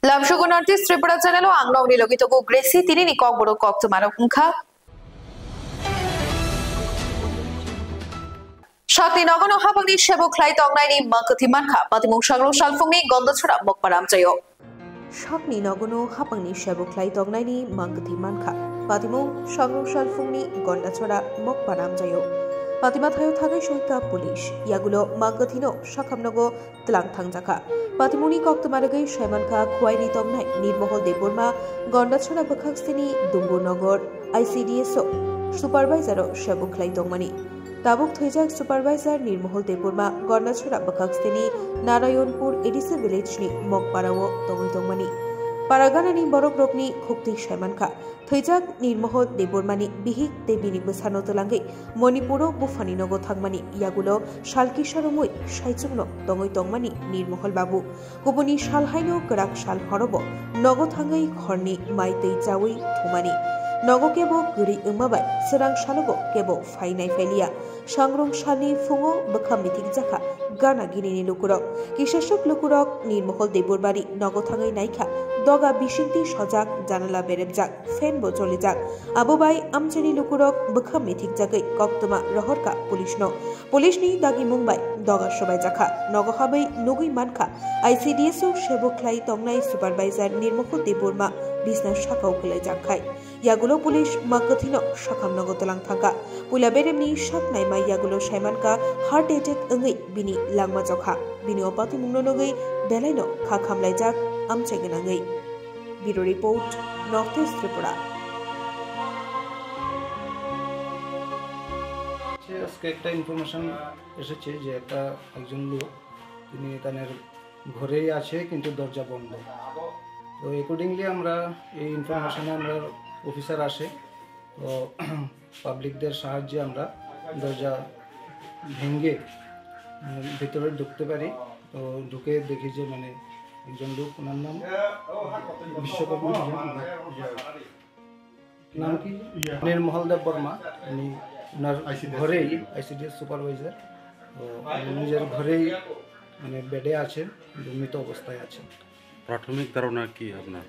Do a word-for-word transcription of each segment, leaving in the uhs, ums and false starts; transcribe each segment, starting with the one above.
Lamsugo North East Tripura channel o ang nokni logi togo Gracie, tini ni kokborok koktwma rok wngkha. Sakni nogono hapangni sebo khlai tongnaini mangkwthi mankha, patimung sangrong salfungni Gondachora Mokpara amchaio. Sakni nogono hapangni sebo khlai tongnaini mangkwthi mankha, patimung sangrong salfungni Gondachora Mokpara amchaio. Patima thaio thagai soika police, yagulo mangkwthino sakham nogo tlang thangjakha. Patimungni koktwma rwgwi saimankha, khuaini tongnai Nirmohol Debbarma Gondachora bwkhak sini Dumbu Nogor I C D S o supervisor o sebo khlai tongmani. Tabuk thwijak supervisor Nirmohol Debbarma Gondachora bwkhak sini Narayanpur A D C village ni Mokpara o tongwi tongmani. Paraganani borok rokni khuktwi saimankha. Thwijak Nirmohol Debbarmani bihik tei bini bwsano twlangwi Manipuro buphani nogo thangmani yagulo sal kisa romwi saichungno tongwi tongmani Nirmohol babu. Kubuni sal haino kwrak sal horobo nogo thangwi khorni mai twi chawi thumani. Nogo kebo kwrwi wngma bai swrang salobo kebo phainai phailiya. Sangrong salni phungo bwkha mithikjakha gana ginini lukurok. Kisaswk lukurok Nirmohol Debbarmani nogo thangwi naikha, doga bisingtwi sojak, janala berepjak, fan bo cholijak. Abo bai amchaini lukurok bwkha mithikjagwi koktwma rohorkha police no. Police ni dagimung bai doga swbaijakha. Nogo habwi nugwi mankha, I C D S o sebo khlai tongnai supervisor Nirmohol Debbarma bisna sakao kwlaijak khai. Yagulo police ma kwthwino sakham nogo twlang thangkha. Puila beremni sak naima yagulo saimankha heart attack wngwi bini langma jokha. Bini o patimungno nugwi belaino kha khamlaijak amchai gwnangwi. Bureau Report, North East Tripura. আজকে একটা ইনফরমেশন এসেছে যে একটা, একজন লোক, তিনি তাদের ঘরেই আছে কিন্তু দরজা বন্ধ। তো অ্যাকর্ডিংলি আমরা এই ইনফরমেশনে আমরা অফিসার আসে, তো পাবলিকদের সাহায্যে আমরা দরজা ভেঙে, উম, ভিতরে ঢুকতে পারি। তো ঢুকে দেখি যে মানে একজন লোক, ওনার নাম বিশ্বকর্মা। নাম কি? নির্মল দেব বর্মা। উনি ওনার আইসিডিএস ঘরেই, সুপারভাইজার। ICDS supervisor. তো উনি নিজের ঘরেই মানে বেডে আছেন, মৃত অবস্থায় আছেন। প্রাথমিক ধারণা কি আপনার?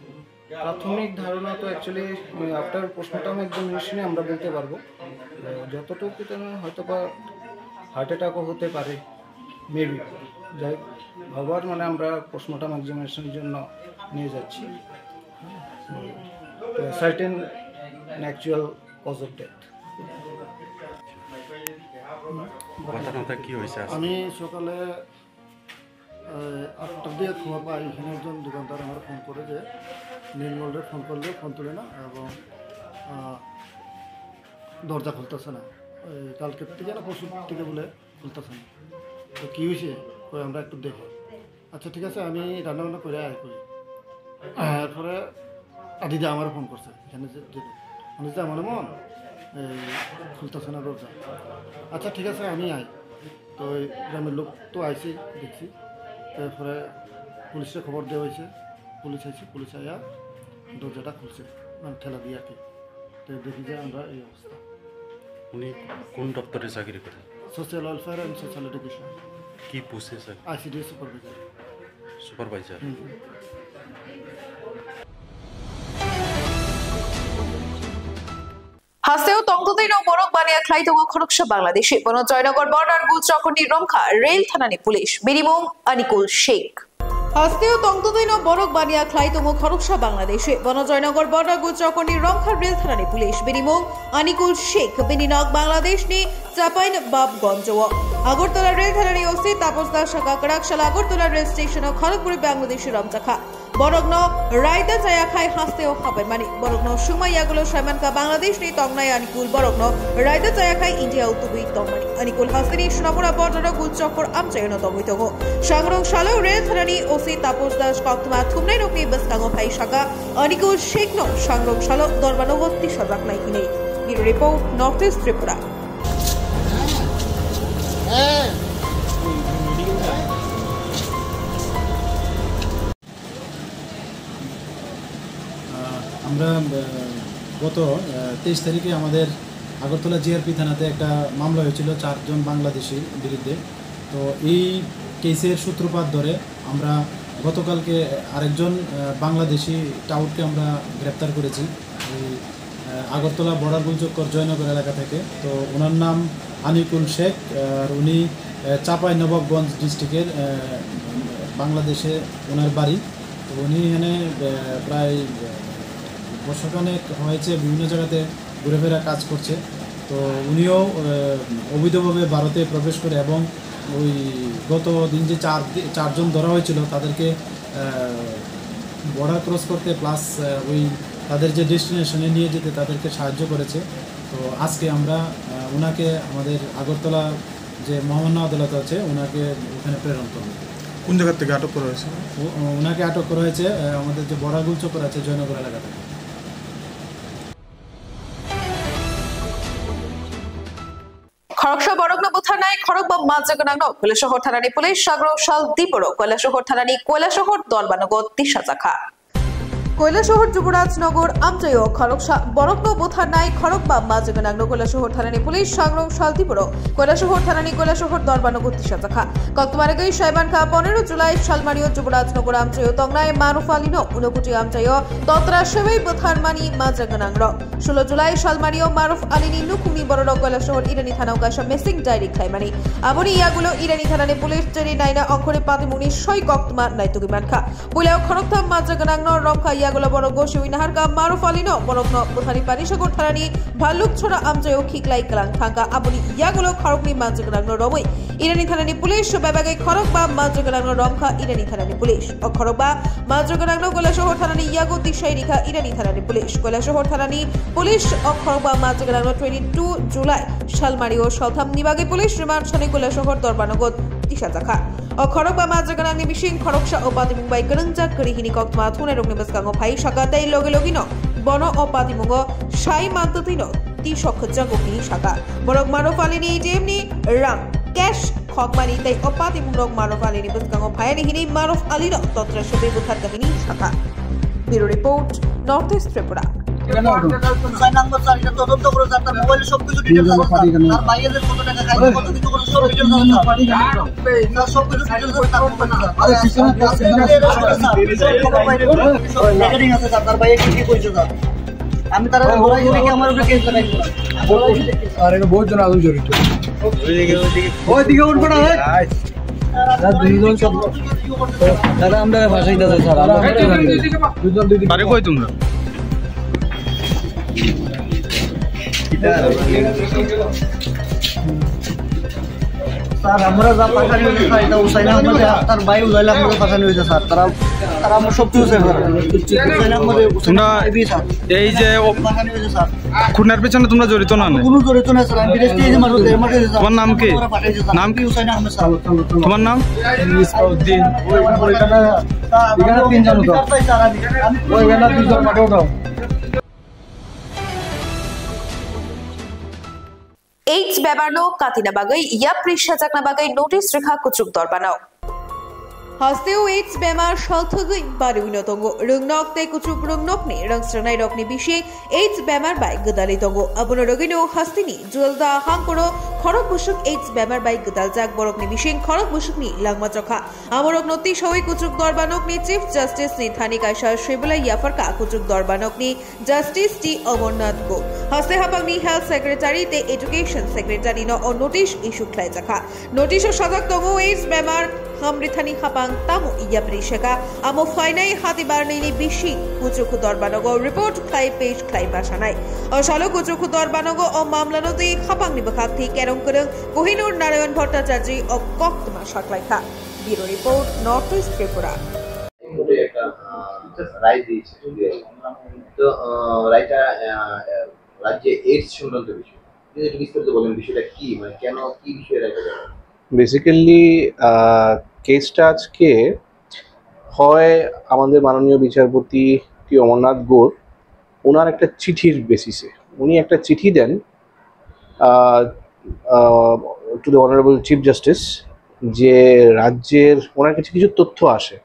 প্রাথমিক ধারণা তো অ্যাকচুয়ালি আফটার পোস্টমর্টম এক্সামিনেশনে আমরা বলতে পারবো। তো যতটুকু কি জানি হয়তো বা হার্ট অ্যাটাকও হতে পারে, মেবি। যাই হোক, আবার মানে আমরা পোস্টমর্টম এক্সামিনেশনের জন্য নিয়ে যাচ্ছি। Certain actual cause of death. ঘটনাটা কি হয়েছে আজকে? আমি সকালে, আহ, আটটার দিকে খবর পাই, এখানে একজন দোকানদার আমার ফোন করে যে নির্মলরে ফোন করলে ফোন তুলে না এবং, আহ, দরজা খুলতেছে না। এই কালকের থেকে না পরশুর থেকে বলে খুলতেছে না। তো কী হয়েছে? কই আমরা একটু দেখি। আচ্ছা, ঠিক আছে, আমি রান্না বান্না করে আয় করি। এরপরে আদিদা আমারে ফোন করছে, এখানে যে, যে, মানে যে আমার মন, এই খুলতেছে না দরজা। আচ্ছা, ঠিক আছে, আমি আই। তো ওই গ্রামের লোক তো আইছি, দেখছি। তারপরে পুলিশে খবর দেওয়া হয়েছে, পুলিশ আইছে, পুলিশ আইয়া দরজাটা খুলছে, মানে ঠেলা দিয়ে আর কি। তো দেখি যে আমরা এই অবস্থা। উনি কোন দপ্তরে চাকরি করেন? Social welfare and social education. কি পোস্টে স্যার? ICDS supervisor. সুপারভাইজার। হুম। Hasteo tongtwtwino borok baniya khlai tongo khoroksa Bangladeshi. Bono Joynagar border Gulchokkorni romkha rail thanani police. Bini mung Anikul Sheikh. Hasteo tongtwtwino borok baniya khlai tongo khoroksa Bangladeshi. Bono Joynagar border Gulchokkorni romkha rail thanani police. Bini mung Anikul Sheikh. Bini nok Bangladeshni Chapain Babgonjo. Agartala rail thanani O C Tapos Das saka kwrak sala Agartala rail station o khorokbwrwi Bangladeshi romjakha. Borokno raida chaya khai hasteo habaimani. Borokno swngma yagulo saimankha Bangladeshni tongnai Anikul borokno raida chaya khai India o tubui tongmani. Anikul hasteni Sonapura border o Gulchokor amchaiono tongwi tongo. Sangrong salo rail thanani O C Tapos Das koktwma thumnairokni bwskango phai saka Anikul Sheikhno Sangrong salo dormanogo tisajaknai hinwi. Bureau Report, North East Tripura. আহ, আমরা, আহ, গত, আহ, তেইশ তারিখে আমাদের আগরতলা জিআরপি থানাতে একটা মামলা হয়েছিল চারজন বাংলাদেশির বিরুদ্ধে। তো এই কেসের সূত্রপাত ধরে আমরা গতকালকে আরেকজন আহ, বাংলাদেশি টাউটকে আমরা গ্রেপ্তার করেছি। এই আহ, আগরতলা বর্ডার গুলচক্কর জয়নগর এলাকা থেকে। তো ওনার নাম আনিকুল শেখ। আর উনি আহ, চাঁপাই নবাবগঞ্জ ডিস্ট্রিক্টের আহ, বাংলাদেশে ওনার বাড়ি। তো উনি এখানে আহ, প্রায় আহ, বর্ষখানেক হয়েছে বিভিন্ন জায়গাতে ঘুরেফেরা কাজ করছে। তো উনিও আহ, অবৈধভাবে ভারতে প্রবেশ করে এবং ওই গত দিন যে চার দি- চারজন ধরা হয়েছিল তাদেরকে বর্ডার ক্রস করতে প্লাস ওই তাদের যে ডেস্টিনেশনে নিয়ে যেতে তাদেরকে সাহায্য করেছে। তো আজকে আমরা আহ, ওনাকে আমাদের আগরতলা যে মহামান্য আদালত আছে ওনাকে ওখানে প্রেরণ করব। কোন জায়গা থেকে আটক করা হয়েছে? ও- ওনাকে আটক করা হয়েছে আহ, আমাদের যে বড়াগুল চক্কর আছে জয়নগর এলাকা থেকে। Khoroksa borokno butharnai khorokba majra gwnangno Koilasohor thanani police sagro sal diboro Koilasohor thanani Koilasohor dorbanogo tisajakha. Koilasohor Juboraj Nogor amchaio khoroksa borokno butharnai khorokba majra gwnangno Koilasohor thanani police sagro sal diboro Koilasohor thanani Koilasohor dorbanogo tisajakha. Koktwma rwgwi saimankha, pondro July salmario Juboraj Nogor amchaio tongnai Marufalino Unakoti amchaio totra sebai butharmani majra gwnangrok. Sulo July salmario Maruf Alini nukhungni bororok Koilasohor Irani thanao kaisa missing diary khlaimani. Aboni yagulo Irani thanani police cheri naina ongkhorwi patimungni soi koktwma naitugwi mankha. Puilao khoroktham majra gwnangno romkha, yagulo borok gosiwi naharkha Maruf Alino, borokno bwthani Panisagar thanani Bhalukchhora amchaio khiklai kwlang thangkha. Aboni yagulo khoroknwi majra gwnangno romwi Irani thanani police bebagwi khorokba majra gwnangno romkha Irani thanani police. O khorokba majra gwnangno Koilasohor thanani yago tisai rikha Irani thanani police. Koilasohor thanani police o khorokba majra gwnangno twenty two July salmario salthamni bagwi police remand sanwi Koilasohor dorbanogo tisajakha. O khorokba majra gwnangni bising khoroksa o patimung bai gwnangjak kwrwi hini koktwma thungnairokni bwskango phai saka tei logi logino bono o patimungo sai mantwtwino tisok khwchangkukni saka. Borok Maruf Alini A T M ni rang cash khokmani tei o patimungrok Maruf Alini bwskango phayani hini Maruf Alino totra sebai butharkha hini saka. Bureau report, North East Tripura. ছয় নম্বর স্যার, এটা তদন্ত করে স্যার, তার মোবাইলে সব কিছু ডিটেলস আছে স্যার। তার বাইরে যে কত টাকা খাইছে, কত কিছু করে সব ডিটেলস আছে স্যার। স্যার, সব কিছু ডিটেলস আছে, তার মোবাইলে স্যার। আরে, পিছনে, পিছনে, পিছনে। সব খবর বাইরে, সব রেকর্ডিং আছে স্যার, তার বাইরে কি কি কইছে স্যার। আমি তারা বলাই দিলে কি আমার উপরে কেস লাগাইছে? আর এটা বহুত জন আগুন জড়িত। ওইদিকে উঠবো না, ওই। দাদা, দুইজন সব, দাদা, আমরা ফাঁসাই দাদা, স্যার, আমরা ফাঁসাই দাদা। দুইজন, দুইজন। আরে কই তোমরা? স্যার, আমরা যা ফাঁসানি হয়েছে, স্যার, এটা হুসাইন আহমেদ, তার ভাই উজাইল আহমেদ ফাঁসানি হয়েছে, স্যার। তারা, তারা আমার সব কিছু, স্যার। হুসাইন আহমেদ, হুসাইন তোমরা আহমেদ, স্যার। এই যে ও-, ফাঁসানি হয়েছে, স্যার। খুনের পিছনে তোমরা জড়িত না? কোনো জড়িত না, স্যার। আমি বিদেশ থেকে এই যে মাত্র দেড় মাস হয়েছে, স্যার। তোমার নাম কি? ওরা পাঠিয়েছে, স্যার। নাম কি? হুসাইন আহমেদ, স্যার। তোমার নাম? ইসলাউদ্দিন। ওই, ওই, ওই, এখানে, এখানে তিনজন তো। স্যার, আমি, আমি ওই, এখানে দুইজন পাঠিয়ে দাও। AIDS bemarno katina bagwi yapri sajakna bagwi notice rikha kuchuk dorbanok. Hasteo AIDS bemar salthwgwi bariwino tongo. Rwngnok tei kuchuk rwngnokni rwngsrwngnairokni bising AIDS bemar bai gwdalwi tongo. Abono rwgwino hasteni Jualda hangkoro khorok bwswk AIDS bemar bai gwdaljak borokni bising khorok bwswkni langma chokha. Amorokno tisawi kuchuk dorbanokni Chief Justice ni thani kaisa swibilai yapharkha kuchuk dorbanokni Justice T Amarnath Guh. Haste haphangni Health Secretary tei Education Secretary no o notice issue khlaijakha. Notice o sajak tongo AIDS bemar hamrithani haphang tamo yapri seka. Amo phainai hatibar nini bising kuchuk dorbanogo report khlai page khlai basanai. O salo kuchuk dorbanogo o mamlano twi haphangni bwkhak thwi kerong kwrwng Kohinoor Narayan Bhattacharjee o koktwma saklaikha. Bureau report, North East Tripura. কোর্টে একটা আহ, রায় দিয়েছে। তো আহ, রায়টা আহ, রাজ্যে এইডস সংক্রান্ত বিষয়। যদি একটু বিস্তারিত বলেন, বিষয়টা কি, মানে কেন, কি বিষয়ে রায়টা দেওয়া হলো? বেসিক্যালি কেসটা আজকে হয় আমাদের মাননীয় বিচারপতি টি অমরনাথ গুহ, ওনার একটা চিঠির বেসিসে উনি একটা চিঠি দেন to the honourable chief justice, যে রাজ্যের ওনার কাছে কিছু তথ্য আসে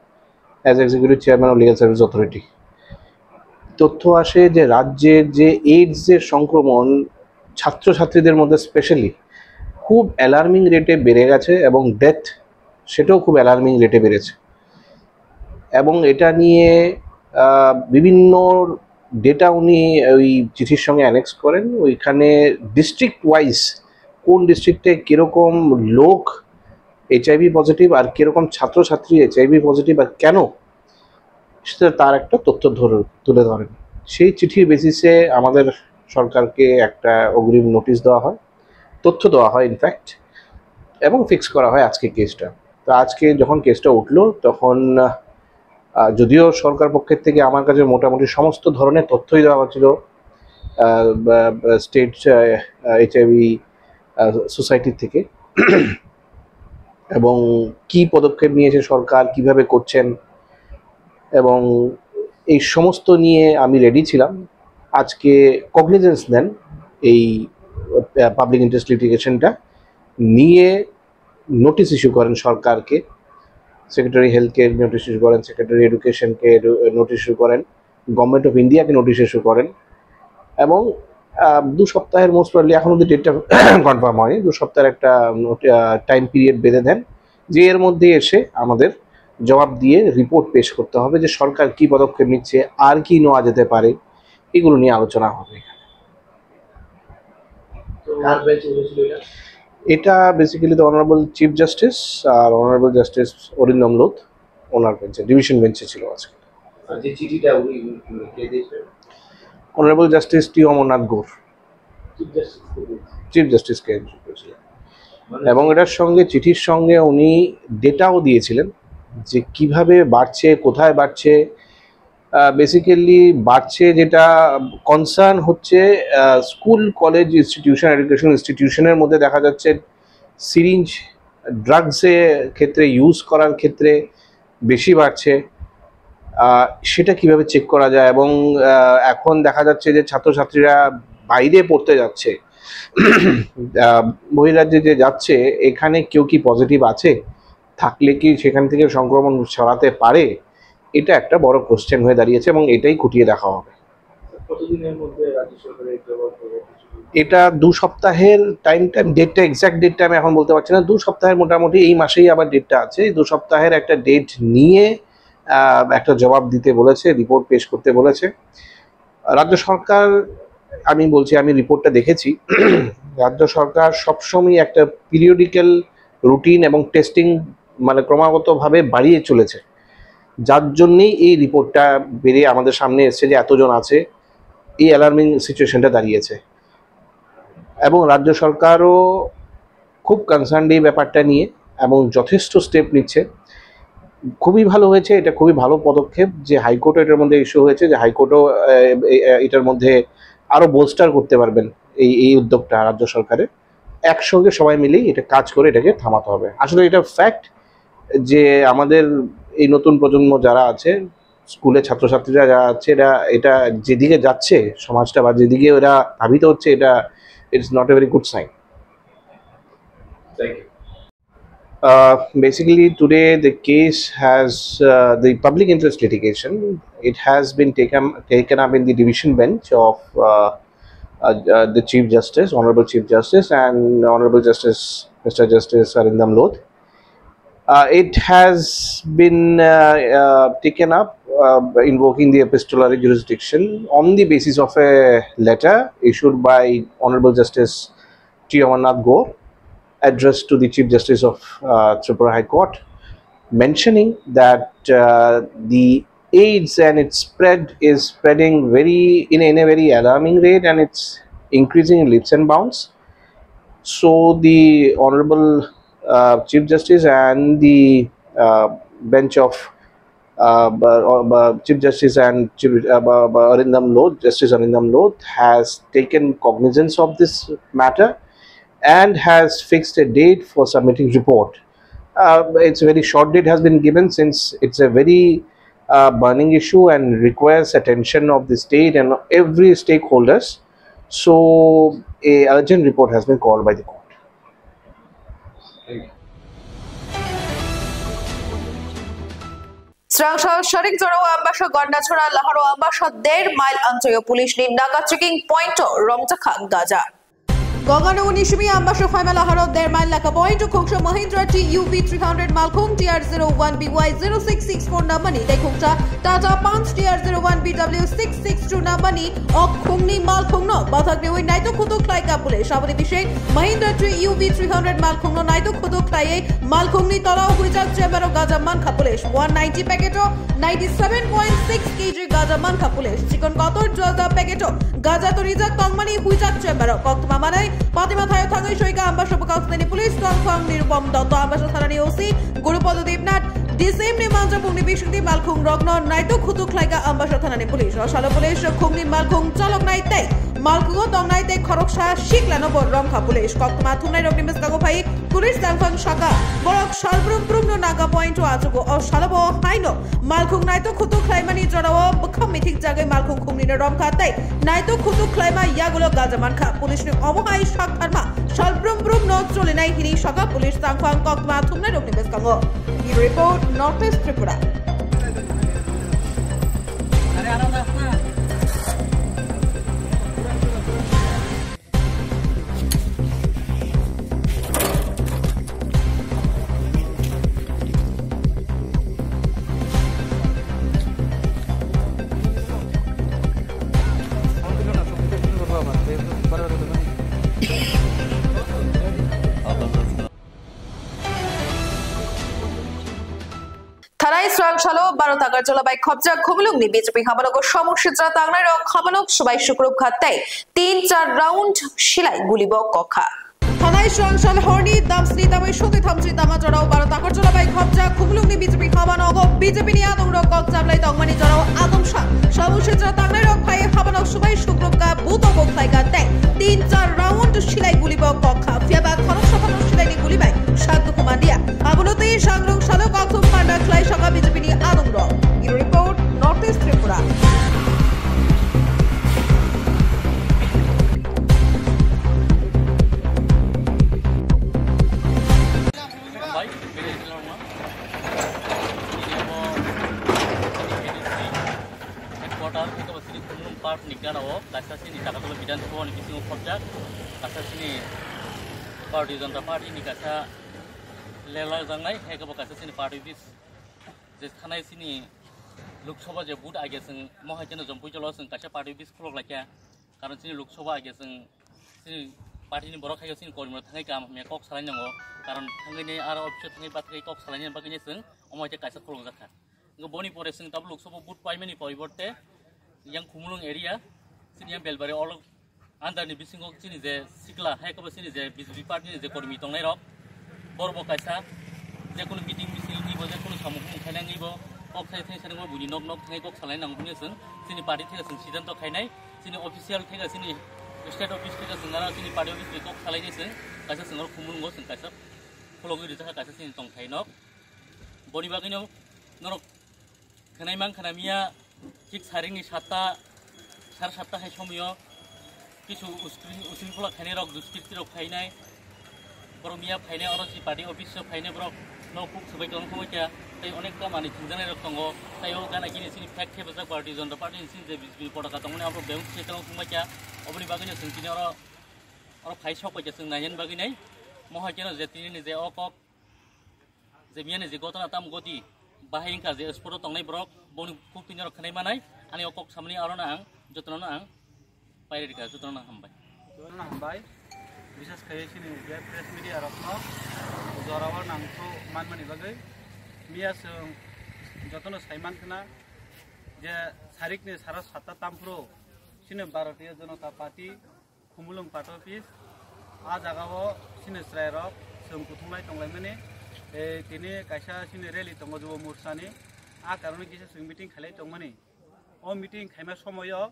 as executive chairman of legal service authority. তথ্য আসে যে রাজ্যের যে এইডসের সংক্রমণ ছাত্রছাত্রীদের মধ্যে স্পেশালি খুব অ্যালার্মিং রেটে বেড়ে গেছে এবং ডেথ সেটাও খুব অ্যালার্মিং রেটে বেড়েছে। এবং এটা নিয়ে আহ, বিভিন্ন ডেটা উনি ওই চিঠির সঙ্গে অ্যানেক্স করেন। ওইখানে ডিস্ট্রিক্ট ওয়াইজ কোন ডিস্ট্রিক্টে কীরকম লোক এইচআইভি পজিটিভ আর কীরকম ছাত্রছাত্রী এইচআইভি পজিটিভ আর কেন, সেটা তার একটা তথ্য ধরে তুলে ধরেন। সেই চিঠির বেসিসে আমাদের সরকারকে একটা অগ্রিম নোটিশ দেওয়া হয়, তথ্য দেওয়া হয় ইনফ্যাক্ট, এবং ফিক্স করা হয় আজকে কেসটা। তো আজকে যখন কেসটা উঠলো, তখন আহ, যদিও সরকার পক্ষের থেকে আমার কাছে মোটামুটি সমস্ত ধরনের তথ্যই দেওয়া হচ্ছিল স্টেট এইচআইভি সোসাইটি থেকে, এবং কি পদক্ষেপ নিয়েছে সরকার, কিভাবে করছেন, এবং এই সমস্ত নিয়ে আমি রেডি ছিলাম। আজকে কগনিজেন্স নেন এই পাবলিক ইন্টারেস্ট লিটিগেশনটা নিয়ে, নোটিশ ইস্যু করেন সরকারকে। সেক্রেটারি হেলথকে নোটিশ ইস্যু করেন, সেক্রেটারি এডুকেশনকে নোটিশ ইস্যু করেন, গভর্নমেন্ট অফ ইন্ডিয়াকে নোটিশ ইস্যু করেন, এবং আহ, দু সপ্তাহের, মোস্ট প্রবলি এখন অব্দি ডেটটা কনফার্ম হয়নি, দু সপ্তাহের একটা টাইম পিরিয়ড বেঁধে দেন, যে এর মধ্যে এসে আমাদের জবাব দিয়ে রিপোর্ট পেশ করতে হবে যে সরকার কি পদক্ষেপ নিচ্ছে, আর কি নেওয়া যেতে পারে, এগুলো নিয়ে আলোচনা হবে এখানে। তো কার বেঞ্চে হয়েছিল এটা? এটা basically the honourable chief justice আর অনারেবল জাস্টিস অরিন্দম লোধ, ওনার বেঞ্চে, ডিভিশন বেঞ্চে ছিল আজকে। আর যে চিঠিটা উনি উনি কে দিয়েছিলেন? Honourable justice T Amarnath Goud chief justice কে দিয়েছিলেন? চিফ জাস্টিসকে এন্ট্রি করেছিলেন। মানে এবং এটার সঙ্গে, চিঠির সঙ্গে উনি ডেটাও দিয়েছিলেন যে কিভাবে বাড়ছে, কোথায় বাড়ছে। বেসিক্যালি বাড়ছে, যেটা কনসার্ন হচ্ছে স্কুল, কলেজ, ইনস্টিটিউশন, এডুকেশন ইনস্টিটিউশনের মধ্যে দেখা যাচ্ছে সিরিঞ্জ ড্রাগসের ক্ষেত্রে ইউজ করার ক্ষেত্রে বেশি বাড়ছে। আহ, সেটা কিভাবে চেক করা যায়? এবং আহ, এখন দেখা যাচ্ছে যে ছাত্রছাত্রীরা বাইরে পড়তে যাচ্ছে, আহ, বহিরাজ্যে যে যাচ্ছে, এখানে কেউ কি পজিটিভ আছে, থাকলে কি সেখান থেকে সংক্রমণ ছড়াতে পারে, এটা একটা বড় কোশ্চেন হয়ে দাঁড়িয়েছে এবং এটাই খতিয়ে দেখা হবে। কতদিনের মধ্যে রাজ্য সরকারের জবাব দেবে? এটা দু সপ্তাহের টাইম টাইম ডেটটা, এক্স্যাক্ট ডেটটা আমি এখন বলতে পারছি না। দু সপ্তাহের মোটামুটি, এই মাসেই আবার ডেটটা আছে, এই দু সপ্তাহের একটা ডেট নিয়ে আহ, একটা জবাব দিতে বলেছে, রিপোর্ট পেশ করতে বলেছে রাজ্য সরকার। আমি বলছি, আমি রিপোর্টটা দেখেছি। রাজ্য সরকার সবসময় একটা পিরিয়ডিক্যাল রুটিন এবং টেস্টিং, মানে, ক্রমাগতভাবে বাড়িয়ে চলেছে, যার জন্যই এই রিপোর্টটা বেরিয়ে আমাদের সামনে এসছে যে এতজন আছে, এই অ্যালার্মিং সিচুয়েশনটা দাঁড়িয়েছে। এবং রাজ্য সরকারও খুব কনসার্নড এই ব্যাপারটা নিয়ে এবং যথেষ্ট স্টেপ নিচ্ছে। খুবই ভালো হয়েছে, এটা খুবই ভালো পদক্ষেপ যে হাইকোর্টও এটার মধ্যে ইস্যু হয়েছে, যে হাইকোর্টও আহ, এ- এ- এটার মধ্যে আরো বোলস্টার করতে পারবেন এই এই উদ্যোগটা রাজ্য সরকারের। একসঙ্গে সবাই মিলেই এটা কাজ করে এটাকে থামাতে হবে। আসলে এটা ফ্যাক্ট যে আমাদের এই নতুন প্রজন্ম যারা আছে, স্কুলে ছাত্রছাত্রীরা যারা আছে, এরা এটা যেদিকে যাচ্ছে সমাজটা বা যেদিকে ওরা ধাবিত হচ্ছে, এটা it's not a very good sign. Thank you. Uh, basically, today the case has uh, the public interest litigation. It has been taken taken up in the division bench of uh, uh, uh, the Chief Justice, Honorable Chief Justice, and Honorable Justice Mister Justice Arindam Lodh. Uh, it has been uh, uh, taken up uh, invoking the epistolary jurisdiction on the basis of a letter issued by Honorable Justice T Amarnath Gore, addressed to the Chief Justice of uh, Tripura High Court, mentioning that uh, the AIDS and its spread is spreading very in, in a very alarming rate, and it's increasing in leaps and bounds. So the Honorable uh, Chief Justice and the uh, bench of uh, uh, uh, Chief Justice and Chief, uh, uh, Arindam Lodh, Justice Arindam Lodh has taken cognizance of this matter and has fixed a date for submitting report. Uh, it's a very short date has been given, since it's a very uh, burning issue and requires attention of the state and every stakeholders. So a urgent report has been called by the court. Srangsa Sharing Jora Ambasa Gonda Chora Laharo Ambasa Der Mile Antoyo Police ni Naga Checking Point Romjakha Gaja. Gogano Nishimi Ambasho Faimala Haro Dermain Laka Point Khoksa Mahindra T U V three hundred Malkhung T R zero one B Y zero six six four Namani Tei Khoksa Tata Punch T R zero one B W six six two Namani Ok Khungni Malkhungno Bathak Dewi Naito Khutuk Klaika Pule Shabri Bishek Mahindra T U V three hundred Malkhungno Naito Khutuk Klai Malkhungni Tolao Huijak Chamber of Gaja Mankha Pule one ninety Packet ninety seven point six K G Gaja Mankha Pule Chikon Kotor Jolda Packet Gaja torijak tongmani huijak chamber o koktma manai Patima thayo thangwi soika Ambasa bwkak thanani police tongphang Nirupam Dotto Ambasa thanani O C Guru Podo Debnath D C M ni manja bungni bisingdi malkhung rokno naito khutuk khlaika Ambasa thanani police o salo police khungni malkhung chaloknai tei malkhungo tongnai tei khoroksa siklano bo romkha police koktma thumnai rokni bwskango phai police tangphang saka borok salbrum brumno naga point o achugo o salo bo haino Malkhung naito khutuk khlaimani jorao bwkhak mithik jagwi malkhung khungnino romkha tei naito khutuk khlaima yagulo gaja mankha. Police ni omo hai sak tharma sal brum brum no cholinai hini saka police tangphang koktma thumnai rokni bwskango. Bureau Report, North East Tripura. Thanai srang salo Bharat Agartala bai khopjak Khumulwngni B J P hamanogo somok sitra tangnai rok hamano subai sukrub kha tei tin char round silai gulibo kokha. Thanai srang sal horni damsni tamai sotwi thamchi tama jorao Bharat Agartala bai khopjak Khumulwngni B J P hamanogo B J P ni adong rok kok chablai tongmani jorao adong sa somok sitra tangnai rok phai hamano subai sukrub kha buto bo khlai kha tei tin char round silai gulibo kokha. Phiya ba khoroksa phano silaini guli bai sak dukhu manliya. Abono twi sangrung salo kokthum panda khlai saka B J P ni adong rok. Bureau Report, North East Tripura. Bai, bini abo headquarter, eko sini Khumulwng park ni gana o, kaisa sini Jagatolo Bidhan Sabha ni bisingo khopjak, kaisa sini Bharatiya Janata Party ni kaisa lelak jangnai, hai kebo kaisa sini party office je thanai sini Lok Sabha je vote age chwng mohai kheno Jampui jolo chwng kaisa party office khulok laikha, karon sini Lok Sabha age chwng sini party ni borok hai sini kormi rok thangwi kaham hamya kok salai nango, karon thangwi nei aro office o thangwi bathai kok salai bagwi chwng omo hai kaisa khulok jakha. Boni pore chwng tabuk Lok Sabha vote paimani poriborte yang Khumulwng area, chini yang Belbari olok under ni bisingo chini je sikla hai kobo chini je B J P party ni je kormi tongnai rok, borok bo kaisa je kunu meeting misil ni bo je kunu samung khumung khainai ni bo kok sai thai sai bo buini nok nok thai kok salai nang buini chwng chini party thai chwng siddhanto khainai chini official thai chini state office thai chwng ara chini party office ni kok salai ni chwng kaisa chwng Khumulwngo chwng kaisa khulogwi rijak kaisa chini tongthai nok. Boni bagwino norok khwnai mang khna miya thik saringni satta, sar satta hai somoyo kisu using pula khainai rok duskirti rok phainai. Borok miya phainai oro si party office o phainai borok no kuk swbai tong thangwi kha tei onek ta manwi thwngjaknai rok tongo tei o gana gini sini fake khe bwsajak party Janata Party ni sini je B J P ni potaka tongmani abo bebak se tong thangbai kha oboni bagwino chwng tini oro oro phai sok bai kha chwng nainani bagwinai mohai khe no je tini ni je o kok je miyani je gotona tam goti bahai wngkha je sport o tongnai borok boni kuk tini rok khwnai manai ani o kok samani aro no ang jotono no ang pairi rikha jotono no hambai. Jotono no hambai. Bisas khai chini je press media rok no jora o nang thok manmani bagwi miya chwng jotono sai man khna je sarik ni sara satta tam phuru chini Bharatiya Janata Party Khumulwng party office, a jaga o chini chwrai rok chwng kuthumlai tonglaimani, tei tini kaisa chini rally tongo Jubo Morcha ni, a karon kisa chwng meeting khailai tongmani. O meeting khaima somoyo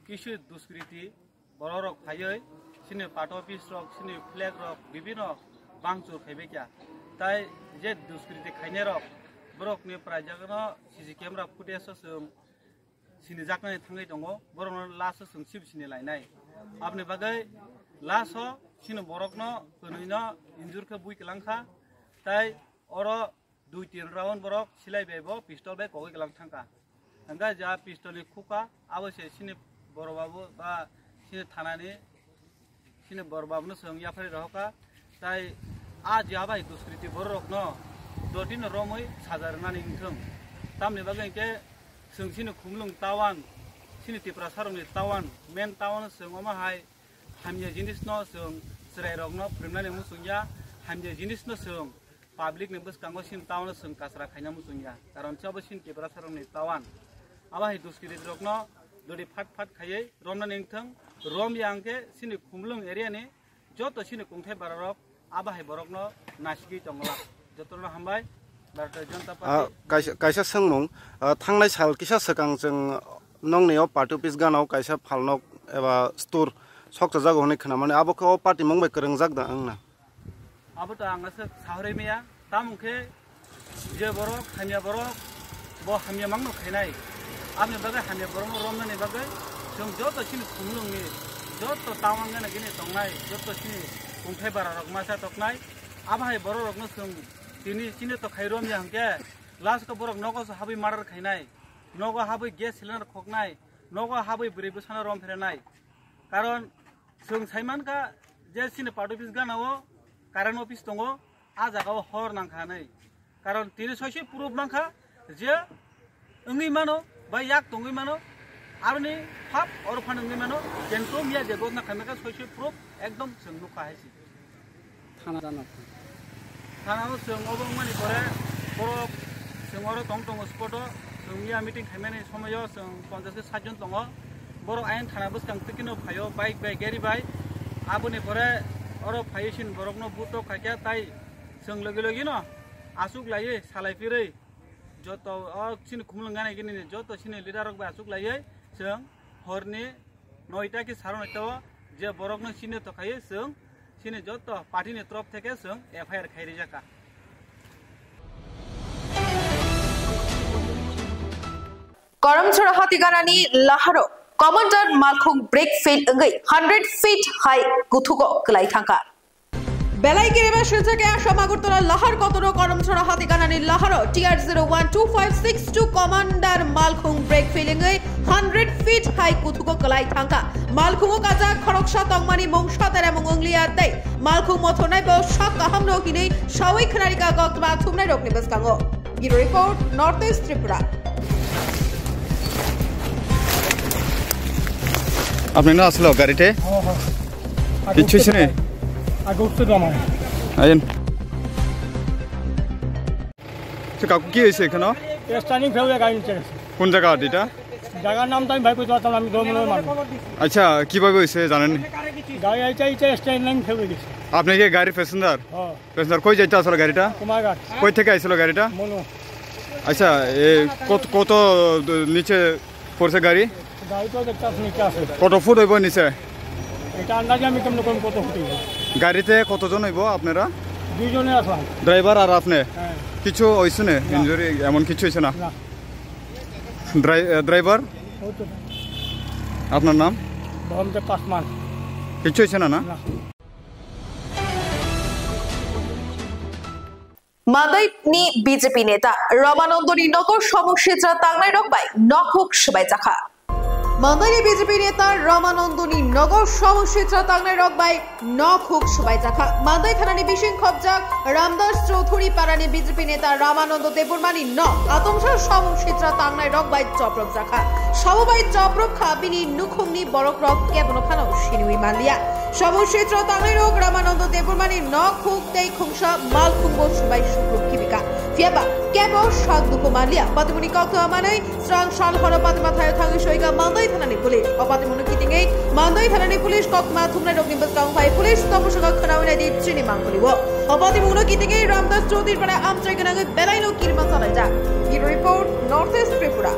kisu duskriti borok rok phaiwi chini party office rok, chini flag rok bibino bangchur khaibai kha. Tai je duskriti khainai rok borok ni prai jagano C C camera footage o chwng sini jaknani thangwi tongo, borokno last o chwng sib sini lainai. Aboni bagwi last o chini borokno kwnwino injure khe bui kwlangkha, tai oro dui tin round borok silai bai bo pistol bai kogwi kwlang thangkha. Hwnkhe ja pistol ni khuka abo se chini borok babu ba chini thanani Bini bor babno chwng yaphari rohorkha, tai a je abai duskriti bororokno dotino romwi saja rwnani wngthung. Tamni bagwi hwnkhe chwng chini Khumulwng tawan, chini Tiprasarokni tawan, main tawan chwng omo hai hamya jinisno chwng chwrairokno phwrwngnani muchungya, hamya jinisno chwng public ni bwskango chini tawan chwng kasra khaina muchungya, karon chabo chini Tiprasarokni tawan. Abo hai duskriti rokno dori phat phat khaiwi romnani wngthung, romya hwnkhe chini Khumulwng area ni joto chini kungthai bararok abo hai borokno nasigwi tongla. Jotono hambai, Bharatiya Janata Ah, Party. Kaisa, kaisa swngmung, ah, thangnai sal kisa swkang chwng nongni o party office gana o kaisa phalnok eba store sokchajago hwnwi khwnamani, abo khe o party mung bai kwrwngjak da wngna? Abo to ang aswk sahorwi maya, tamo khe je borok hamya borok, bo hamya mangno khainai. Aboni bagwi hamya borokno romnani bagwi chwng joto chini Khumulwngni joto tawang gana gini tongnai, joto chini kungthai bararok masa toknai. Abo hai bororokno chwng tini chini to khai romya hwnkhe last o borok nogo se habwi murder khainai, nogo habwi gas cylinder khoknai, nogo habwi bwrwi bwsano rom pherenai. Karon chwng sai mankha je chini party office gana o current office tongo, a jaga o hor nangkha hinwi. Karon tini soisoi proof mankha je wngwi mano, ba yak tongwi mano, aroni phap oro phano wngwi mano, kintu miya je gotna khaimaka soisoi proof ekdom chwng nukha hai se. Thana jana. Thana o chwng obo wngmani pore borok chwng oro tong tongo spot o, chwng miya meeting khaimani somoyo chwng ponchash ke sat jon tongo. Borok ayang thana bwskang tikino phaio bike bai gari bai. Aboni pore oro phaiwi sin borokno butok khaikha tai chwng logi logi no aswk laiwi salai phirwi joto o chini Khumulwng gana gini joto chini leader rok bai aswk laiwi chwng horni noita ki saro noita o je borok no chini to khai chwng chini joto party ni torop theke chwng F I R khai rijaka. Karamchara Hatiganani laharo Commander Malkhung break fail wngwi hundred feet high kuthugo kwlai thangkha. Belai kirima swijak ya Asham Agartala lahar kotoro Karamchara Hatiganani laharo T R zero one two five six two Commander Malkhung break fail wngwi hundred feet high kuthugo kwlai thangkha. Malkhungo kajak khoroksa tongmani mung sataramung wngliya tei Malkhung mothornai bo sak kahamno hinwi sawi khwnarikha koktwma thumnairokni bwskango. Bureau Report, North East Tripura. আপনি না আসলে গাড়িতে? হ্যাঁ, হ্যাঁ। আগে কিছু উঠতে হয়েছে না? দেয়। আগে উঠতে দেয় না। আইন। আচ্ছা, কাকু, কি হয়েছে এখানে? এ স্ট্যান্ডিং ফেল হয়ে গাড়ি নিচে গেছে। কোন জায়গা এটা? জায়গার নাম তো আমি ভাই কইতে পারতাম না, আমি ধর্মনগর মানুষ। আচ্ছা, কিভাবে হয়েছে জানেন? গাড়ি আইতে আইতে স্ট্যান্ডিং ফেল হয়ে গেছে। আপনি কি গাড়ির প্যাসেঞ্জার? হ্যাঁ। প্যাসেঞ্জার কই যাইতে আসলে গাড়িটা? কুমারঘাট। কই থেকে আইছিল গাড়িটা? মনু। আচ্ছা, এ, কত, কত দ-, নিচে পড়ছে গাড়ি? গাড়ি তো দেখতে আসলে নিচে আছে। কত ফুট হইব নিচে? এটা আন্দাজে আমি কেমন কম কত ফুট হইব? গাড়িতে কতজন হইব আপনারা? দুইজনে আসলাম। ড্রাইভার আর আপনি? হ্যাঁ। কিছু হইছে না? না। ইনজুরি এমন কিছু হইছে না? না। ড্রাই-, এ, ড্রাইভার? ওই তো। আপনার নাম? মোহাম্মদ পাসমান। কিছু হইছে না, না? না। Mandai ni B J P neta Ramanandani Nagar Somo Sitra tangnai rok bai nokhuk swbaijakha. Mandai ni B J P neta Ramanandani Nagar Somo Sitra tangnai rok bai nokhuk swbaijakha. Mandai thana ni bising khopjak Ramdas Chowdhury para ni B J P neta Ramananda Debbarma ni nok atomsa Somo Sitra tangnai rok bai choprok jakha. Sabo bai choprok kha bini nukhung ni borok rok kebono phano siniwi manliya. Somo Sitra tangnai rok Ramananda Debbarma ni nok khuk tei khungsa malkhung bo subai sukruk kibika. Phiyaba kebo sak dukhu manliya. Patimuni kok twa manwi srang sal horo patima thayo thangwi soika Mandai thana ni police. O patimung no kitingwi Mandai thana ni police kok ma thumnai rok ni bwskang phai police tomo saka khwnawi nai di chini mangpili o. O patimung no kitingwi Ramdas Chowdhury para amchai gwnangwi belai no kirima chalaijak. Bureau Report, North East Tripura.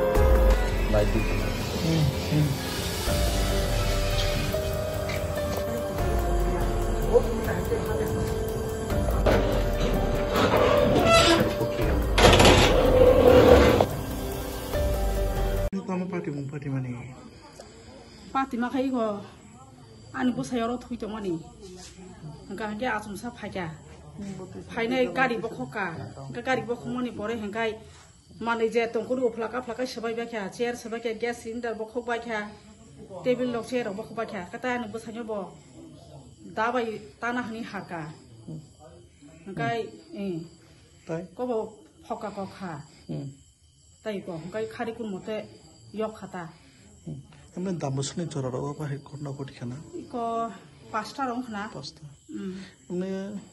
Tamo party mung party mani. Party ma khai go. Ani bwsai oro thui tongmani. Hwnkha hwnkhe achomsa phaikha. Phainai gari bokhokha. Hwnkhe gari bokhokmani pore hwnkhe manwi je tongkuru phlaka phlaka swbai baikha, chair swbaikha, gas cylinder bokhok baikha, table rok chair rok bokhok baikha. Khe tai ani bwsaino bo Ta bai tana hwnwi harka. Hmm. Hwnkhe, eh, Tai? Kobo phokha kokha. Hmm. Tai ko, hwnkhe khari kun mote yok khata. Hmm. Emne Dambusni jora rogo bahai ghotna ghoti khana? Iko pasta rong khna. Pasta. Hmm. Emne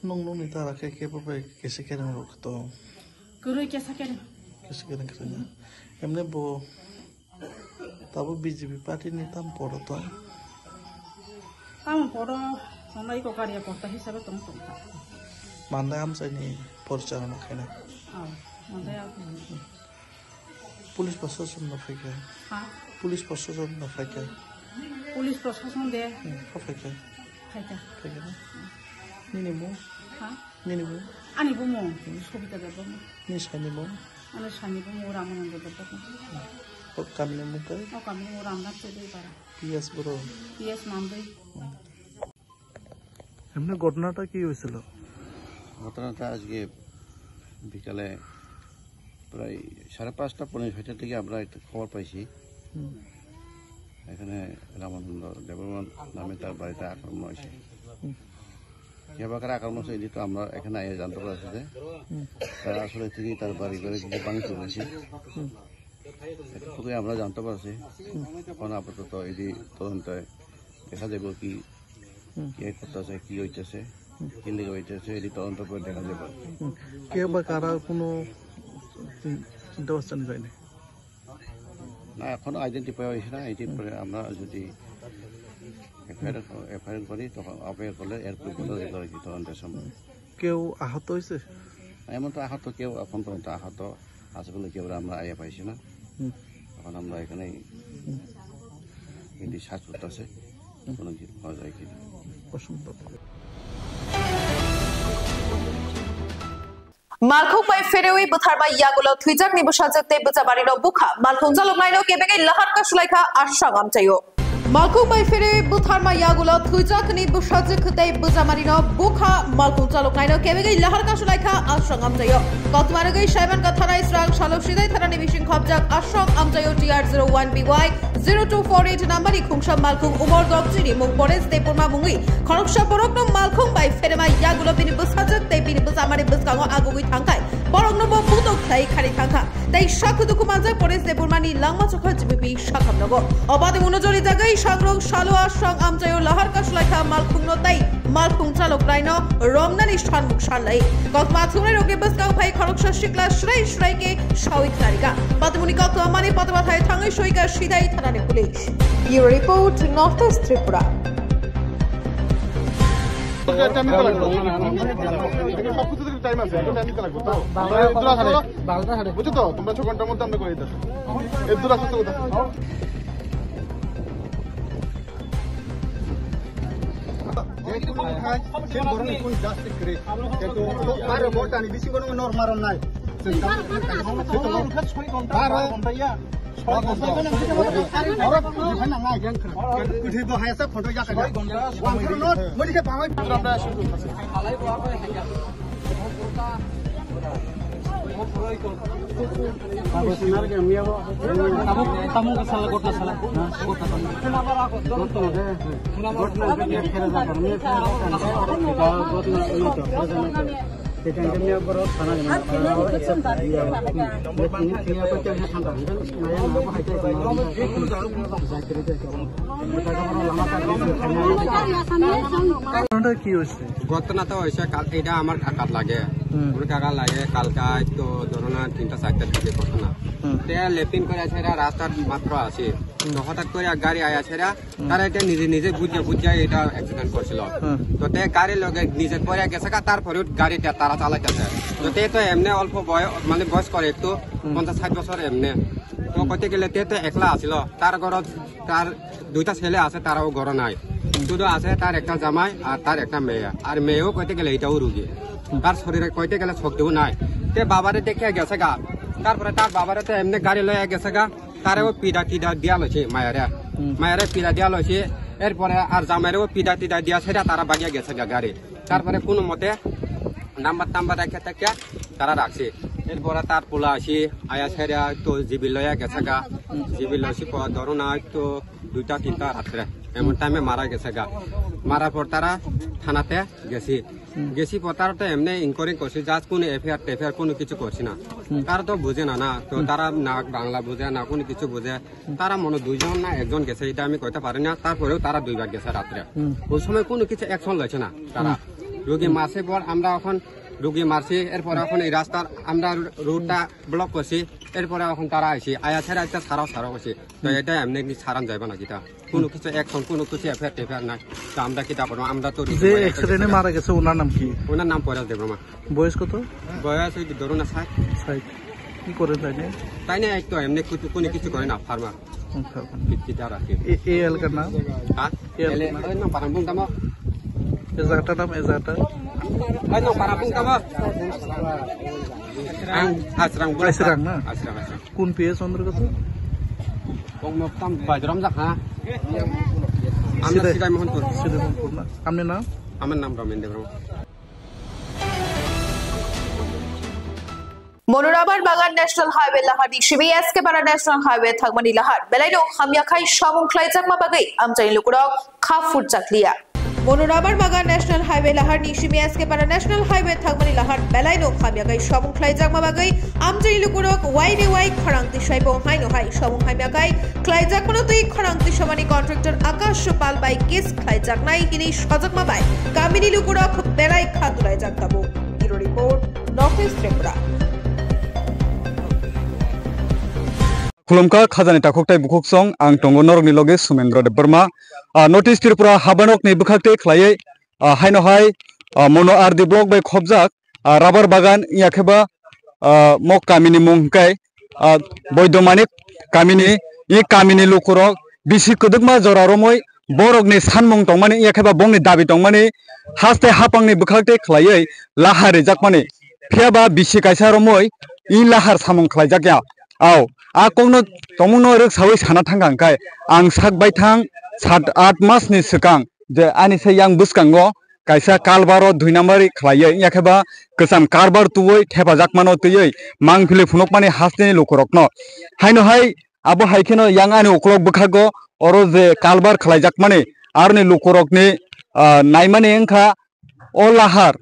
nong nong ni tara khe kebo bai kese kereng rok to? Kwrwi kesa kereng. Kese kereng kesa. Hmm. Emne bo Tabo B J P party ni tam poro to? Tam poro tongnai ko kariya korta hisabe tong tong ta. Mandai amchai ni porichalona khaina. Oh, mandai amchai. Police proshashan no phaikha. Ha? Police proshashan no phaikha. Police proshashan de. Hmm, phaikha. Phaikha. Phaikha na? Nini mung? Ha? Nini mung? Ani bumung, Sobita Debbarma. Ni saini mung? Ani saini bumung Ramananda Debbarma. O kamini mung kai? O kamini mung Ramnath Chowdhury para. P S bro. P S Mandui. এমনি ঘটনাটা কি হয়েছিল? ঘটনাটা আজকে বিকালে প্রায় সাড়ে পাঁচটা, পৌনে ছয়টার দিকে আমরা একটা খবর পাইছি। হুম। এখানে রামানন্দ দেববর্মন নামে তার বাড়িতে আক্রমণ হয়েছে। হুম। কিভাবে করে আক্রমণ হয়েছে, এটি তো আমরা এখানে আইয়া জানতে পারছি যে হুম। তারা আসলে তিনি তার বাড়ি ঘরে কিছু ভাঙচুর হয়েছে। হুম। এটুকুই আমরা জানতে পারছি। হুম। এখন আপাতত এটি তদন্তে দেখা যাবে কি হুম। কে করতেছে, কি হইতেছে, হুম। কি লিগে হইতেছে, এটি তদন্ত করে দেখা যাবে। হুম। কে বা কারা কোনো চিন-, চিনতে পারছেন যায়নি? না, এখনো আইডেন্টিফাই হয়েছে না। এটি পরে আমরা যদি এফআইআর, এফআইআর করি, তখন এফআইআর করলে এর পরে বোঝা যাবে আর কি তদন্তের সময়। কেউ আহত হয়েছে? এমন তো আহত কেউ এখন পর্যন্ত আহত আছে বলে কেউ আমরা আইয়া পাইছি না। হুম। এখন আমরা এখানেই হুম। এটি সার্চ করতেছে, হুম। কোনো কিছু পাওয়া যায় কিনা। অসম্ভব। Malkhung bai pherewi bwtharma yagulo thwijakni bwsajwk tei bwchamarino bukha malkhung chaloknaino kebengwi lahar kasulaikha Aswrang amchaio. Malkhung bai pherewi bwtharma yagulo thwijakni bwsajwk tei bwchamarino bukha malkhung chaloknaino kebengwi lahar kasulaikha Aswrang amchaio. Koktwma rwgwi Saimankha thanai srang salo Sidai thanani bising khopjak Aswrang amchaio T R zero one B Y zero two four eight number ni khungsa malkhung Umor Dokchini mung Boris Debbarma mungwi khoroksa borokno malkhung bai pherema yagulo bini bwsajwk tei bini bwchamari bwskango agugwi thangkhai borokno bo butok khlai khari thangkha tei sakhu dukhu manjak Boris Debbarma ni langma chokha G B P sakhamnogo. Obade munojori jagwi sangrong salo Aswrang amchaio lahar kasulaikha malkhungno tei malkhung chalokraino romnani sanmung sanlai. Koktwma thumnairokni bwskango phai khoroksa sikla srai srai khe sawi khnarikha. Patwmani koktwma mani patwma thai thangwi soika Sidai thanani police. Bureau report, North East Tripura. তোকে একটা নিতে লাগবে। এখানে সব কিছু থেকে টাইম আছে, এটা নিতে লাগবে। তো, এই দূর আসো তো। বুঝছো তো? তোমরা ছ ঘন্টার মধ্যে আমরা করে দিতে। এই দূর আসো তো কোথাও। যে কোনো কোথায়, সে ধরনের কোন জাস্টিস করে। কিন্তু তো আর ভোট আনি, বেশি কোনো নর মারণ নাই। বারো। ঘটনাটা কি হয়েছে? ঘটনাটা হয়েছে কাল, এটা আমার কাকার লাগে। হুম। আমার কাকার লাগে কালকে তো ধরো না তিনটা চারটার দিকে ঘটনা। হুম। তে লেট্রিন করে আছে, এটা রাস্তার মাত্র আছে। হুম। তো হঠাৎ করে এক গাড়ি আয়া ছেড়া, হুম। তারা এটা নিজে নিজে বুঝে বুঝে এটা অ্যাক্সিডেন্ট করছিল। হুম। তো তে গাড়ির লগে নিজে পড়ে গেছে গা, তারপরে গাড়িটা তারা চালাইতেছে। তো তে তো এমনি অল্প বয়স, মানে বয়স করে একটু, হুম। পঞ্চাশ ষাট বছর এমনি। তো কইতে গেলে তে তো একলা আছিল, তার ঘরত তার দুইটা ছেলে আছে, তারাও ঘরে নাই। হুম। শুধু আছে তার একটা জামাই আর তার একটা মেয়ে, আর মেয়েও কইতে গেলে এটাও রুগী। হুম। তার শরীরে কইতে গেলে শক্তিও নাই। তে বাবারে দেখে গেছে গা, তারপরে তার বাবারে তো এমনি গাড়ি লয়ে গেছে গা, তারেও পিডা টিডা দিয়া লইছে মায়ারে। হুম। মায়ারে পিডা দিয়া লইছে, এরপরে আর জামাইরেও পিডা টিডা দিয়া সেটা তারা বাগিয়া গেছে গা গাড়ি। তারপরে কোনো মতে নাম্বার টাম্বার রেখে টেকে তারা রাখছে। এরপরে তার পোলা আসি, আয়া সেরা তো জিবি লইয়া গেছে গা। হুম। জিবি লইছি পর ধরো না তো দুইটা তিনটা রাত্রে। এমন টাইমে মারা গেছে গা। মারার পর তারা থানাতে গেছি। গেছি পর তারা তো এমনি ইনকোয়ারি করছি, জাস্ট কোনো এফআইআর টেফআইআর কোনো কিছু করছি না। তারা তো বুঝে না, না তো তারা না বাংলা বুঝে না কোনো কিছু বুঝে। তারা মনে দুইজন না একজন গেছে, এটা আমি কইতে পারি না। তারপরেও তারা দুইবার গেছে রাত্রে। ওই সময় কোনো কিছু অ্যাকশন লইছে না তারা। রোগী মারছে পর আমরা এখন রোগী মারছি, এরপরে এখন এই রাস্তার আমরা রোডটা ব্লক করছি, এরপরে এখন তারা আইছি, আয়া ছেড়ে একটা সারাও সারাও করছি। তো এটা এমনি কি সারান যাইব না কিতা? কোনো কিছু অ্যাকশন, কোনো কিছু এফআইআর টেফআইআর নাই। তো আমরা কিতা করবো? আমরা তো যে রুগী অ্যাক্সিডেন্টে মারা গেছে, ওনার নাম কি? ওনার নাম পরেশ দেববর্মা। বয়স কত? বয়স ওই ধরুন না ষাট। ষাট। কি করেন তাই নিয়ে? তাই না, এই তো এমনি কিছু, কোনো কিছু করে না, ফার্মার। আচ্ছা। কি, কিতা রাখে? এ, এ এলাকার নাম? হ্যাঁ? এ এলে, এলাকার নাম? ওই নাম পারাং বুং তামো। এ জায়গাটার নাম, এ জায়গাটা? ওই নাম পারাং বুং তামো। আং, আসরাং বুং। আসরাং না? আসরাং, আসরাং। কোন পিএস অন্তর্গত? Kong mok tam bai drum jak ha. Amna Sidai. Sidai Mohanpur. Sidai Mohanpur na. Amni nam? Amar nam Ramin Debbarma. Mono rabar bagan National Highway laharni simi S K Para National Highway thangmani lahar belaino hamya khai samung khlaijakma bagwi amchaini lukurok kha phurjakliya. Mono rabar bagan National Highway laharni simi S K Para National Highway thangmani lahar belaino hamya khai samung khlaijakma bagwi amchaini lukurok wai re wai khorang tisaibo haino hai samung hamya khai khlaijakmano twi khorang tisamani contractor Akash Pal bai case khlaijaknai hinwi sojakma bai kamini lukurok belai kha tulaijak tabuk. Bureau Report, North East Tripura. Khulumkha khajani takhuk tai bukhuk song, ang tongo norokni loge Sumendra Debbarma. Ah, North East Tripura habanokni bwkhak tei khlaiwi, ah, haino hai, ah, Mono R D block bai khopjak, ah, rubber bagan, ya khe ba, ah, mok kamini mung hwnkhe, ah, Boidomanik kamini, i kamini lukurok bisi kwdwkma jora romwi borokni sanmung tongmani, ya khe ba bongni dabi tongmani haste hapangni bwkhak tei khlaiwi lahar rijakmani. Phiya ba bisi kaisa romwi i lahar samung khlaijak ya. Ao, a kokno tongmungno rwksawi sana thangkha hwnkhe ang sak baithang sat at masni swkang je ani se yang bwskango kaisa kalbaro dui number khlaiwi, ya khe ba kwcham karbar tuwi thepajakmano twiwi mangpili phunukmani hasteni lukurokno. Haino hai abo hai kheno yang ani uklok bwkhago oro je kalbar khlaijakmani aroni lukurokni, ah, naimani wngkha o lahar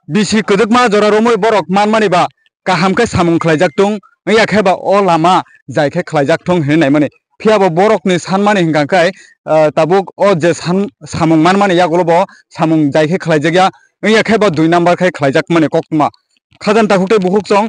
bisi kwdwkma jora romwi borok manmani ba kaham khe samung khlaijak tung, wngya khe ba o lama jai khe khlaijak thung hinwi naimani. Phiya bo borokni sanmani hwnkha khe, ah, tabuk o je san-, samung manmani yagulo bo samung jai khe khlaijakya, wngya khe bo dui number khe khlaijakmani koktma. Khajani takhuk tei bukhuk chwng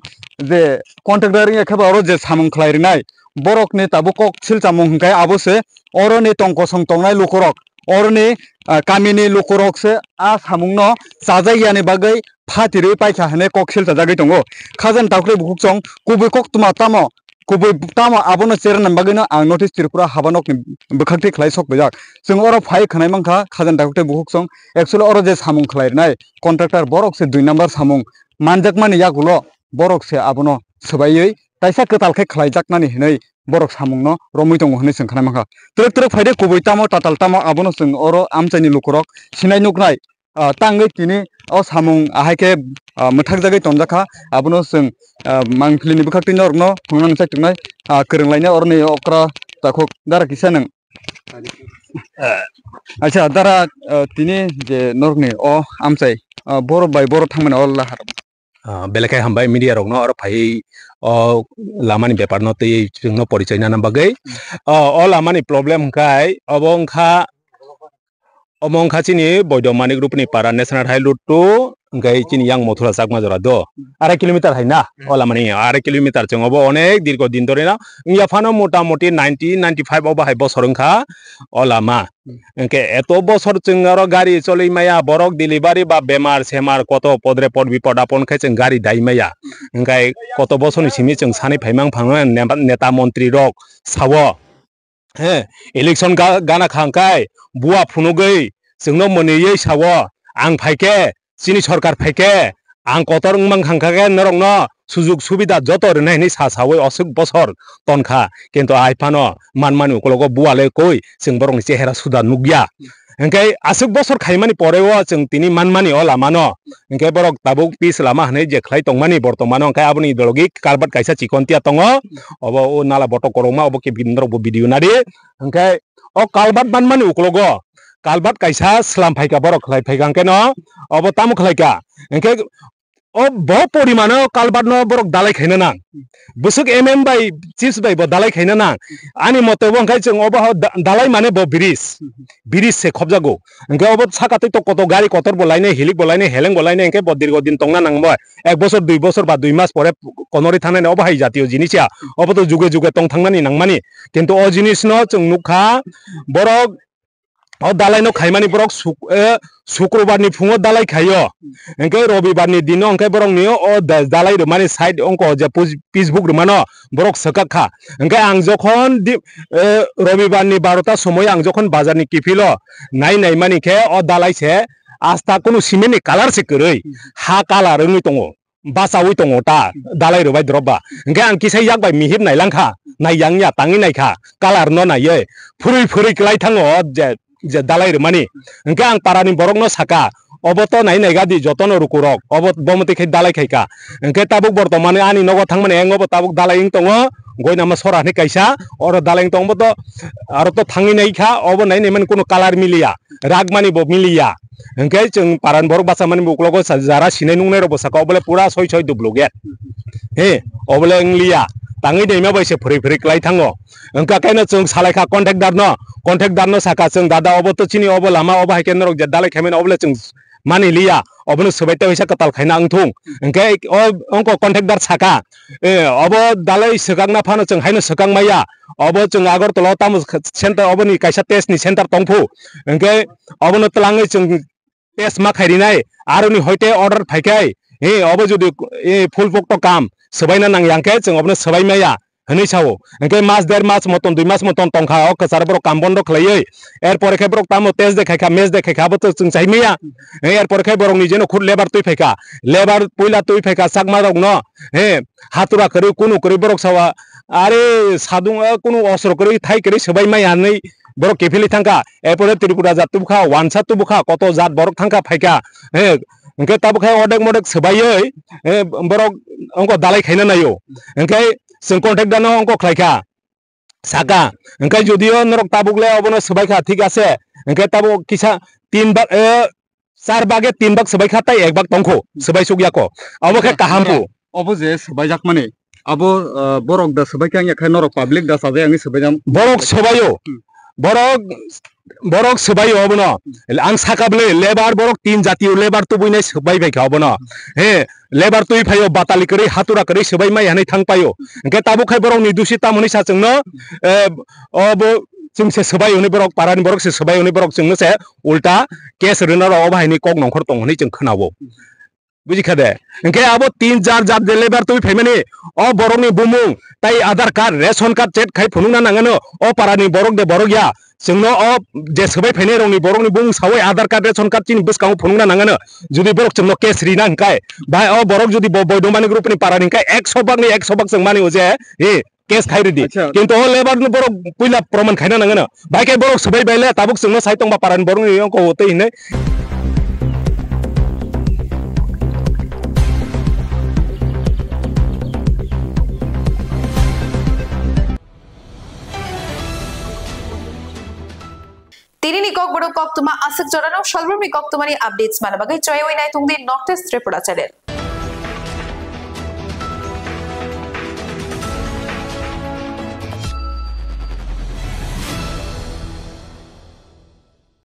je contractor wngya khe bo oro je samung khlai rwnai, borokni tabuk kok silchamung hwnkhe abo se oroni tong kosong tongnai lukurok, oroni, ah, kamini lukurok se a samungno chajakyani bagwi phatirwi paikha hwnwi kok silchajagwi tongo. Khajani takhuk tei bukhuk chwng kubui koktma tamo kubui tamo abono cherna bagwino ang North East Tripura habanokni bwkhak twi khlai sok paijak. Chwng oro phai khwnai mankha khajani takhuk tei bukhuk chwng. Actually oro je samung khlai rwnai contractor borok se dui number samung manjakmani yagulo borok se abono swbaiwi taisa kwtal khe khlaijaknani hinwi borok samungno romwi tongo hinwi chwng khwnai mankha. Twrwk twrwk phai de kubui tamo tatal tamo abono chwng oro amchaini lukurok sinai nuknai. Ah, tangwi tini o samung ahai khe, ah, mwthakjagwi tonjakha, abono chwng, ah, mangpili ni bwkhak twi norokno phunuknani chai tongnai, ah, kwrwng lainai oroni okra takhuk dara kisa nwng. Acha dara, ah, tini je norokni o amchai, ah, borok bai borok thangmani o lahar. Ah, belai khe hambai media rokno oro phaiwi o lamani bepar no twiwi chwngno porichai nana bagwi. Ah, o lamani problem hwnkhe obo wngkha Omo wngkha chini Boido Manik Rupni Para National Highway two, hwnkhe chini yang Mothura Chakma jora do. Arai kilometer hai na? O lamani arai kilometer chwng obo onek dirgo din dhori na. Wngya phano mota moti ninety, ninety-five obo hai bosor wngkha o lama. Hwnkhe eto bosor chwng oro gari choli maya, borok delivery ba bemar semar koto podre pod bipod apon khe chwng gari dai maya. Hwnkhe koto bosorni simi chwng sani phaimang phangno neta montri rok sao. He, election ga-, gana khangkai, bua phunugwi, chwngno mwnwiwi sao, ang phaikhe, chini sorkar phaikhe, ang kotor wngmang khangkha khe norokno sujuk subida joto rwnai hinwi sa saui oswk bosor tonkha, kintu hai phano manmani ukologo bua le koi, chwng borokni chehera suda nukya. Hwnkhe aswk bosor khaimani poreo chwng tini manmani o lamano. Hwnkhe borok tabuk pis lama hwnwi je khlai tongmani bortomano, hwnkhe aboni idologi culvert kaisa chikon tiya tongo. Obo o nala botok korokma, obo khe norokbo video nadi. Hwnkhe o culvert manmani uklogo culvert kaisa slam phaikha, borok khlai phaikha, hwnkhe no obo tamo khlaikha? Hwnkhe o bo porimano culvert no borok dalai khaina nang. Bwswk M M bai, chiefs bai bo dalai khaina nang. Ani mote bo hwnkhe chwng obo ho da-, dalai mane bo bridge. Bridge se khobjago. Hwnkhe obo saka tei to koto gari kotor bo lainai, hilik bo lainai, heleng bo lainai, hwnkhe bo dirgo din tongna nang bo. Ek bosor, dui bosor ba dui mas pore konorwi thangnani obo hai jatiyo jinis ya. Obo to juge juge tong thangnani nangmani. Kintu o jinis no chwng nukha, borok o dalai no khaimani borok suk-, eh, sukrobar ni phungo dalai khaio. Hwnkhe robibar ni dino hwnkhe borok ni o da-, dalai rwmani side ongko je puj-, pitch book rwmano borok swkak kha. Hwnkhe ang jokhon di-, eh, robibar ni barota somoi ang jokhon bazar ni kiphilo nai nai mani khe o dalai se asta kunu cement ni colour se kwrwi, ha colour wngwi tongo. Bachaui tongo ta, dalai rwbai drop ba. Hwnkhe ang kisa yak bai mihip nailang kha, nai yang ya tangwi nai kha, colour no naiwi phurwi phurwi klai thango o je, je dalai rwmani. Hwnkhe ang para ni borok no saka, obo to nai nai gadi joto no ruku rok, obo bo mwtwi khai dalai khai kha. Hwnkhe tabuk bortomani ani nogo thangmani eng obo tabuk dalai wng tongo, goinama sora hinwi kaisa, oro dalai wng tongo, obo to aro to thangwi nai kha, obo nai nai mani kunu colour miliya. Ragmani bo miliya. Hwnkhe chwng paran borok bachamani bo uklogo sa-, jara sinai nungnai rok bo saka, obole pura soi soi duplicate. He, obole wngliya. Tangwi deima bai se phwrwi phwrwi klai thango. Hwnkha khe no chwng salai kha contractor no, contractor no saka chwng, "Dada, obo to chini obo lama, obo hai khe norok je dalai khaimani, obole chwng mani liya, obono swbai tei waisa kwtal khaina wngthung." Hwnkhe o, ongko contractor saka, "Eh, obo dalai swkakna phano chwng haino swkak maya." Obo chwng Agartala o tamo center, oboni kaisa test ni center tongphu. Hwnkhe obono twlangwi chwng test ma khai rinai, aroni hoite order phaikhai, eh, obo jodi, eh, full pokto kam swbaina nang yang khe chwng obono swbai maya hwnwi sao. Hwnkhe mas der mas moton, dui mas moton tongkha o kwcharo borok kam bondo khlaiwi. Erpore khe borok tamo test de khaikha, mes de khaikha, abo to chwng chai maya. Eh, erpore khe borokni jeno khur lebar twi phaikha, lebar puila twi phaikha chakma rokno, eh, hatura kwrwi, kunu kwrwi borok sawa, are sadung, eh, kunu osro kwrwi, thai kwrwi swbai maya hwnwi borok kiphilwi thangkha. Erpore Tripura jat tubukha, wansa tubukha, koto jat borok thangkha phaikha. He, hwnkhe tabuk khe odek modek swbaiwi, he, borok ongko dalai khaina naio. Hwnkhe chwng contractor no ongko khlaikha, saka. Hwnkhe judio norok tabuk le obono swbaikha, thik ase. Hwnkhe tabuk kisa tin bak, eh, char bage tin bak swbaikha, tai ek bak tongkho, swbai sukyakho. Abo khe kaham phu. Obo je swbaijakmani, abo, ah, borok da swbai khe wngya khe norok public da chajak wngwi swbaijak. Borok swbaio. Hmm. Borok, borok swbaio obono. Ang saka bwle lebar borok tin jatio lebar tubuinai swbai bai kha obono. He, lebar twi phaio batali kwrwi hatura kwrwi swbai mai hanwi thang paio. Hwnkhe tabuk khai borokni dusi tamoni sa chwngno, eh, obo chwngse swbai hwnwi borok parani borok se swbai hwnwi borok chwngno se ulta case rwna rw obo haini kok nongkhor tong hwnwi chwng khwnao. Buji kha de? Hwnkhe abo tin jar jar de lebar twi phaimani, o borokni bumung tai Aadhaar card, ration card check khai phunukna nangano, o parani borok de borok ya. Chwngno o je swbai phainai rokni borokni bumung sawi Aadhaar card, ration card chini bwskango phunukna nangano. Jodi borok chwngno case rina hwnkhe, bai o borok jodi bo boidomani groupni parani hwnkhe ekso bakni ekso bak chwng mani o je, e, case khai ridi. Acha. Kintu o lebar no borok puila proman khaina nangano. Bai khe borok swbai bai le tabuk chwngno sai tongba parani borok ni yongko tei hinwi. Tini ni Kokborok koktwma aswk jorano salbrumni koktwmani updates mana bagwi choywi nai tongdi North East Tripura channel.